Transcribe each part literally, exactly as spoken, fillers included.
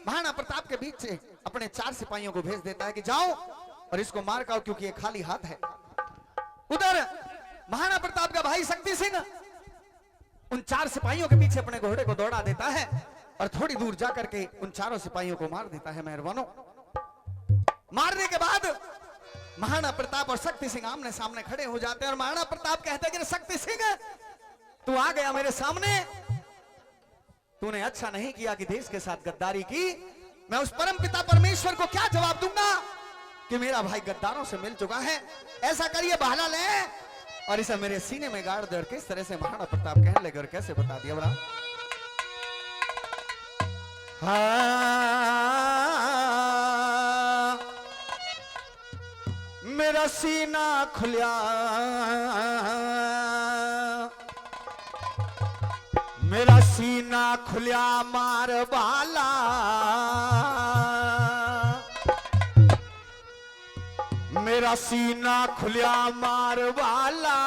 महाराणा प्रताप के बीच से अपने चार सिपाहियों को भेज देता है कि जाओ और इसको मार खाओ, क्योंकि ये खाली हाथ है। उधर महाराणा प्रताप का भाई शक्ति सिंह उन चार सिपाहियों के पीछे अपने घोड़े को दौड़ा देता है और थोड़ी दूर जाकर के उन चारों सिपाहियों को मार देता है। मेहरबानों, मारने के बाद महाराणा प्रताप और शक्ति सिंह आमने सामने खड़े हो जाते हैं और महाराणा प्रताप कहते हैं कि "शक्ति सिंह, तू आ गया मेरे सामने, तूने अच्छा नहीं किया कि देश के साथ गद्दारी की। मैं उस परम पिता परमेश्वर को क्या जवाब दूंगा कि मेरा भाई गद्दारों से मिल चुका है? ऐसा करिए, भाला ले और इसे मेरे सीने में गाड़ दे।" और किस तरह से महाराणा प्रताप कहने लगे और कैसे बता दिया बड़ा। हाँ, मेरा सीना खुल्या, मेरा सीना खुल्या मार भाला, मेरा सीना खुल्या मार भाला,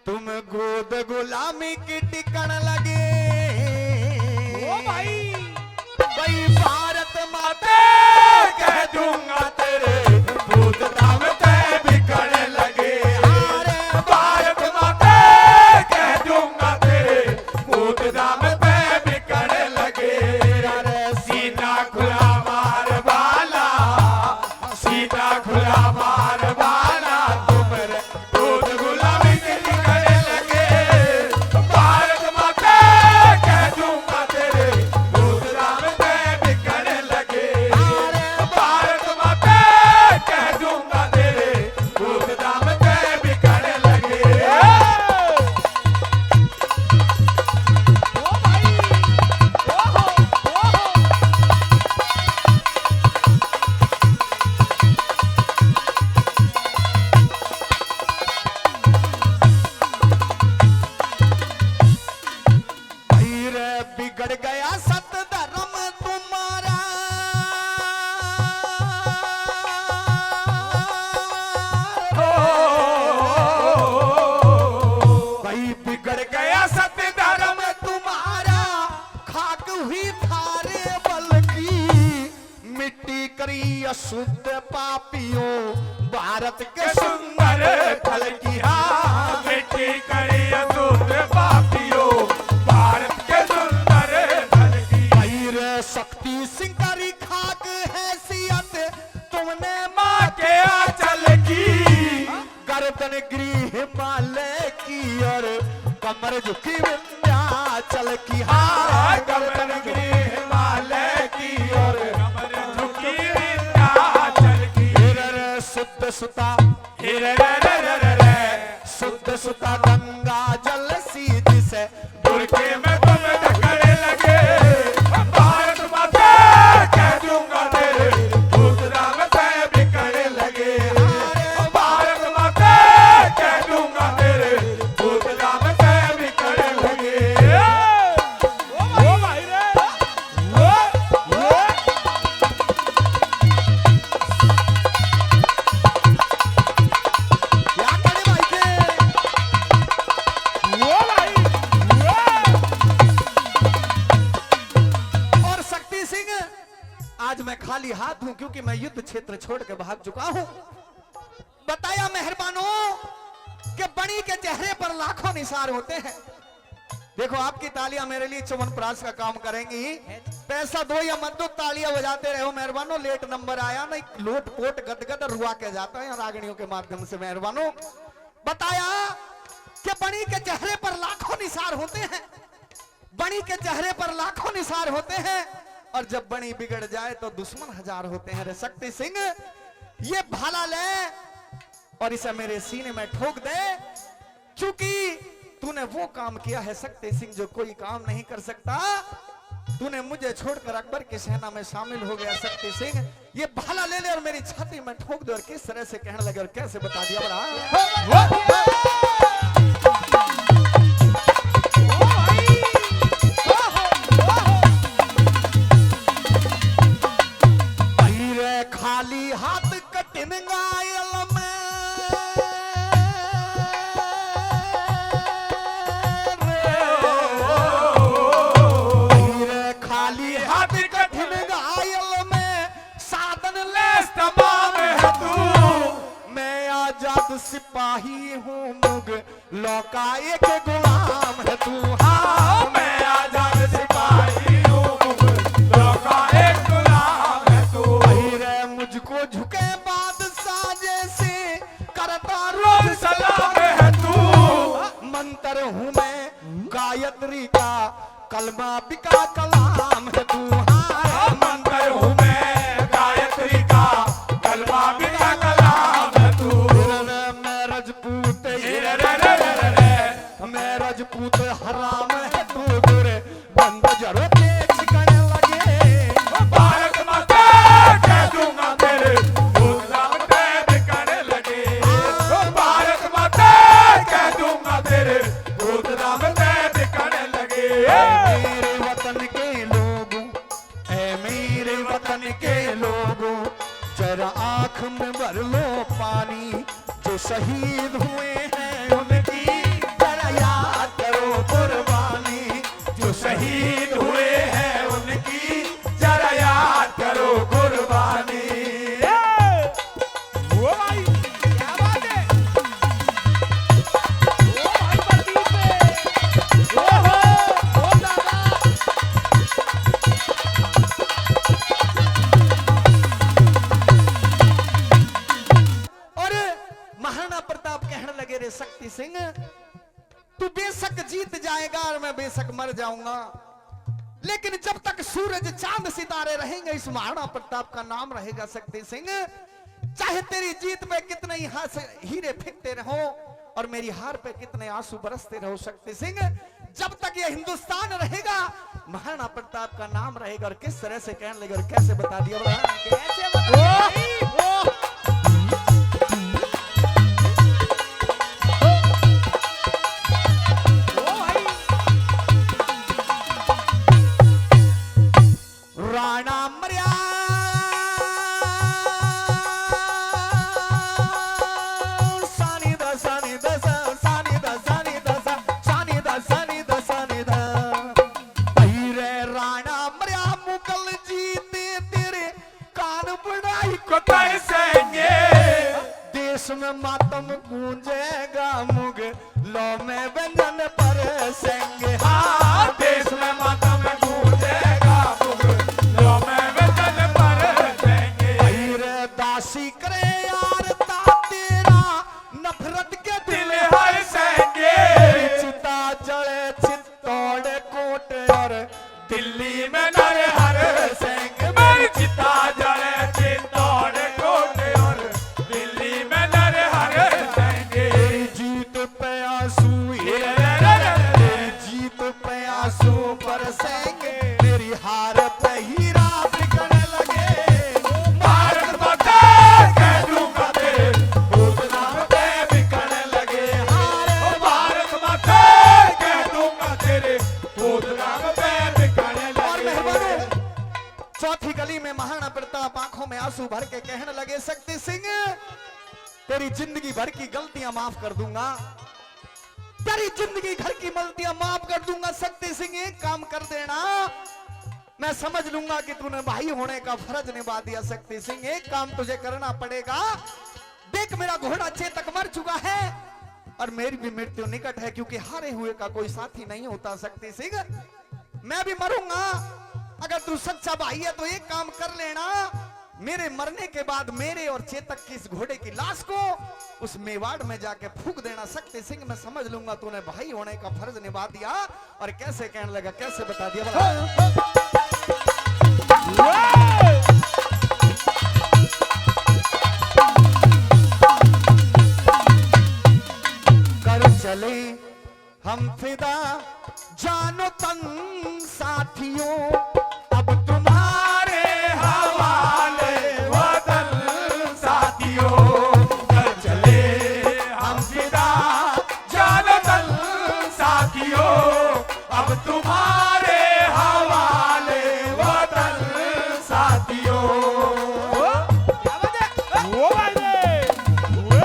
तुम गोद गुलामी की टिकण लगे। ओ भाई। भाई भारत माता कह दूंगा तेरे पूत दाम पे बिकने लगे। अरे भारत माता कह दूंगा तेरे पूत दाम पे बिकने लगे। अरे सीना खुला मार भाला, सीना खुला मार भाला, तुम रे दूध गुलामी के बिकने लगे। भारत माता कह दूंगा तेरे दूध दाम पे बिकने लगे। भारत माता कह दूंगा तेरे दूध दाम पे बिकने लगे। ओ भाई, ओ हो, ओ हो। भाई रे, बिगड़ गया सत धर्म तुम्हारा। ओ, भाई बिगड़ गया सत धर्म तुम्हारा, खाक हुई थारे बल की। मिट्टी करी अशुद्ध पापियों भारत के सुंदर फल की। हाँ, मिट्टी करी अशुद्ध पापियों भारत के सुंदर फल की। भाई रे शक्ति सिंह करी खाक हैसियत तुमने माँ के आंचल की। गर्दन गिरी हिमालय की और कमर झुकी विंध्याचल की। हाँ, गर्दन गिरी हिमालय की और कमर झुकी विंध्याचल की। रे रे शुद्ध सुता, रे रे रे रे रे, शुद्ध सुता गंगा जल सी जिसे बुरके में तुम ढकने लगे। भारत माता कह दूंगा तेरे दूध दाम पे बिकने लगे। भारत माता कह दूंगा तेरे दूध दाम पे बिकने लगे। ओ भाई रे, ओ, ओ। या कड़ी भाई के। वो भाई, वो। और शक्ति सिंह, आज मैं खाली हाथ हूं क्योंकि मैं युद्ध क्षेत्र छोड़ के भाग चुका हूं। बताया मेहरबानों कि बणी के चेहरे पर लाखों निसार होते हैं। देखो, आपकी तालियां मेरे लिए च्यवनप्राश का काम करेंगी। पैसा दो या मत दो, तालियां बजाते रहो मेहरबानों। लेट नंबर आया ना, लोट पोट गदगद रुआ के जाता है रागणियों के माध्यम से मेहरबानों। बताया कि बणी के चेहरे पर लाखों निसार होते हैं, बणी के चेहरे पर लाखों निसार होते हैं, और जब बणी बिगड़ जाए तो दुश्मन हजार होते हैं। रे शक्ति सिंह, ये भाला ले और इसे मेरे सीने में ठोक दे, क्योंकि तूने वो काम किया है शक्ति सिंह जो कोई काम नहीं कर सकता। तूने मुझे छोड़कर अकबर की सेना में शामिल हो गया शक्ति सिंह। ये भाला ले ले और मेरी छाती में ठोक दे। और किस तरह से कहने लगे और कैसे बता दिया बड़ा। भाई रे खाली हाथ कठिन गायल में रे, भाई रे खाली का एक गुलाम है तू, हाँ, मैं आजाद सिपाही हूँ, मुगलों का एक गुलाम है तू। अरे मुझको झुके बादशाह जैसे, करता रोज सलाम है तू। मंत्र हूँ मैं गायत्री का, कलमा बिका कलाम है तू, हाँ। मंत्र हूँ मैं गायत्री का, कलमा बिका कलाम है तू। मैं रजपूत, मैं रजपूत हराम है तू, गोरे बंद जरो तेज करने लगे। भारत माता कह दूंगा तेरे भूत नाम ते बिकने लगे। भारत माता कह दूंगा तेरे भूत नाम ते बिकने लगे। मेरे वतन के लोगों, ऐ मेरे वतन के लोगों, जरा आँख में भर लो पानी। जो शहीद हुए हैं उनकी जरा याद करो कुर्बानी, जो शहीद हुए हैं उनकी जरा याद करो कुर्बानी। वो भाई, क्या बात है? वो भाई प्रदीप, ओहो, ओ दादा। और महाराणा प्रताप कहने लगे, रे शक्ति सिंह, तू बेशक जीत जाएगा और मैं बेशक मर जाऊंगा, लेकिन जब तक सूरज, चांद, सितारे रहेंगे, इस महाराणा प्रताप का नाम रहेगा शक्ति सिंह। चाहे तेरी जीत पे कितने ही हास-, हीरे फेंकते रहो और मेरी हार पे कितने आंसू बरसते रहो शक्ति सिंह, जब तक ये हिंदुस्तान रहेगा, महाराणा प्रताप का नाम रहेगा। और किस तरह से कहने लगे और कैसे बता दिया बड़ा? कैसे बता दिया? राणा मरया। सानी दा, सानी दा, सा-, सानी दा, सानी दा, सा-, सानी दा, सानी दा, सानी दा। भाई रे राणा मरया, मुगल जी ते तेरे कान बनाई को तैसेंगे। देश में मातम गूंजेगा, मुग लो में व्यंजन परसेंगे। हाँ, देश में मातम गूंजेगा, मुगलों में व्यंजन परसेंगे। भाई रे दासी करे यार ता तेरा, नफरत के दिल हरसेंगे। चिता जले चित्तौड़ कोट और दिल्ली में नरहर सिंह, मेरी चिता जले चित्तौड़ कोट और दिल्ली में नरहर सिंह। तेरी जीत पे आंसू, तेरी जीत पे आंसू बरसेंगे, तेरी हार पे हीरा बिकने लगे। भारत माता कह दूंगा तेरे भूत नाम पे बिकने लगे। हार भारत माता कह दूंगा तेरे भूत नाम पे बिकने लगे। और मेहरबानों, चौथी गली में महाराणा प्रताप आंखों में आंसू भर के कहने लगे, शक्ति सिंह, तेरी जिंदगी भर की गलतियां माफ कर दूंगा, तेरी जिंदगी भर की गलतियां माफ कर दूंगा। शक्ति सिंह, एक काम कर देना, मैं समझ लूंगा कि तूने भाई होने का फर्ज निभा दिया। शक्ति सिंह, एक काम तुझे करना पड़ेगा। देख, मेरा घोड़ा चेतक मर चुका है और मेरी भी मृत्यु निकट है, क्योंकि हारे हुए का कोई साथी नहीं होता। शक्ति सिंह, मैं भी मरूंगा। अगर तू सच्चा भाई है तो एक काम कर लेना, मेरे मरने के बाद मेरे और चेतक की इस घोड़े की लाश को उस मेवाड़ में जाके फूंक देना। शक्ति सिंह, मैं समझ लूंगा तूने भाई होने का फर्ज निभा दिया। और कैसे कहने लगा, कैसे बता दिया भला? कर चले हम फिदा जानो तन साथियों, अब तुम्हारे हवाले वतन साथियों। कर चले हम फिदा जानो तन साथियों, अब तुम्हारे हवाले वतन साथियों। क्या बात है? वो भाई रे। वो।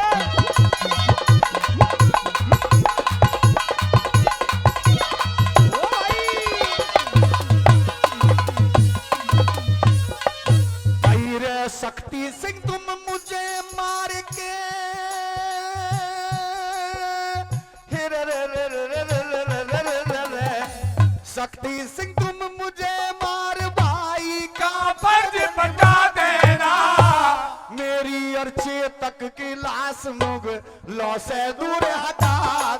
वो भाई। चेतक की लाश मुगलों से दूर हटा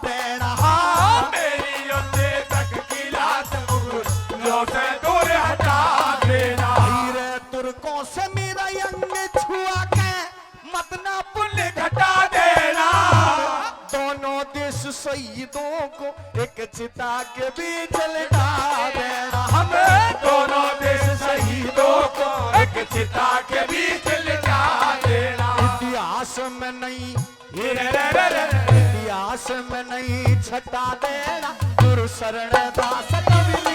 देना। हाँ, मेरी और चेतक की लाश मुगलों से दूर हटा देना। हीरे तुर्कों से मेरा अंग छुआ के मत ना पुण्य घटा देना। दोनों देश शहीदों को एक चिता के बीच लिटा देना। हम दोनों देश शहीदों को एक चिता के बीच लिटा देना। इतिहास में नहीं, इतिहास में नहीं छटा देना। गुरु शरण दास कभी